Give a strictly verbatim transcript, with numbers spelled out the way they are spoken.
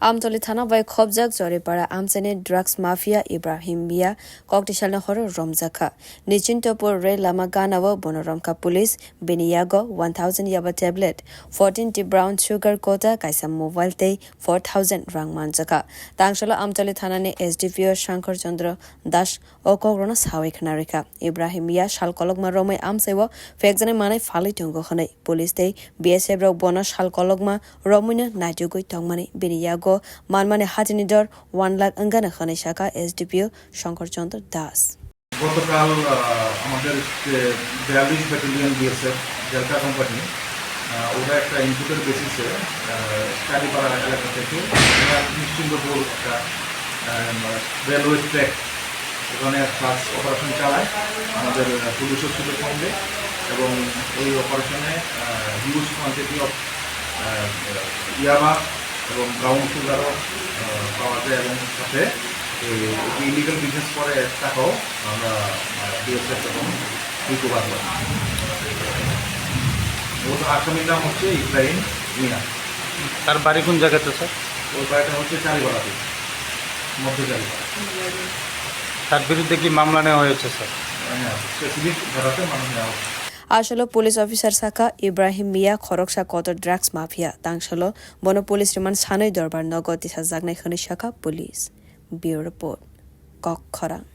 Amtoli thana bai khobjak Joripara amchaini drugs mafia Ibrahim Mia koktisalni horo romjakha. Nichintopur rail lama ganao bono romkha police, bini yago one thousand yaba tablet, fourteen T brown sugar kota, kaisa mobile tei four thousand rang manjakha. Tangsalo Amtoli thanani S D P O Shankar Chandra Das o kokrokno sawi khna rikha. Ibrahim Mia sal kolokma romwi amchaiwo phekjaknai manwi phalwi tongo hwnwi police tei B S F rok bono sal kolokma romwino naitugwi tongmani bini yago manmani hatini dor one lakh wngano hwnwi sakha S D P O Shankar Chandra Das. গতকাল, আহ, আমাদের যে বিয়াল্লিশ battalion BSF delta company, আহ, ওরা একটা ইনপুটের বেসিসে, আহ, কালীপাড়া এলাকা থেকে নিশ্চিন্তপুর একটা, আহ, রেলওয়ে ট্র্যাক, ওখানে সার্চ অপারেশন চালায় আমাদের, আহ, পুলিশের সাথে সঙ্গে। এবং ওই অপারেশনে, আহ, হিউজ কোয়ান্টিটি অফ, আহ, ইয়াবা এবং ব্রাউন সুগারও, আহ, পাওয়া যায় এবং সাথে এই যে ইলিগাল বিজনেস করে টাকাও আমরা, আহ, বিএসএফ এবং রিকভার করি। ওর আসামির নাম হচ্ছে ইব্রাহিম মিয়া। তার বাড়ি কোন জায়গাতে, স্যার? ওর বাড়িটা হচ্ছে চারিপাড়াতে, মধ্য চারিপাড়া। তার বিরুদ্ধে কি মামলা নেওয়া হয়েছে, স্যার? হ্যাঁ, স্পেসিফিক ধারাতে মামলা নেওয়া হচ্ছে। Asolo police officer sakha Ibrahim Mia khoroksa kotor drugs mafia, tangsalo bono police remand sanwi dorbar nogo tisajaknai hwnwi sakha police. Bureau Report, Kok Khorang.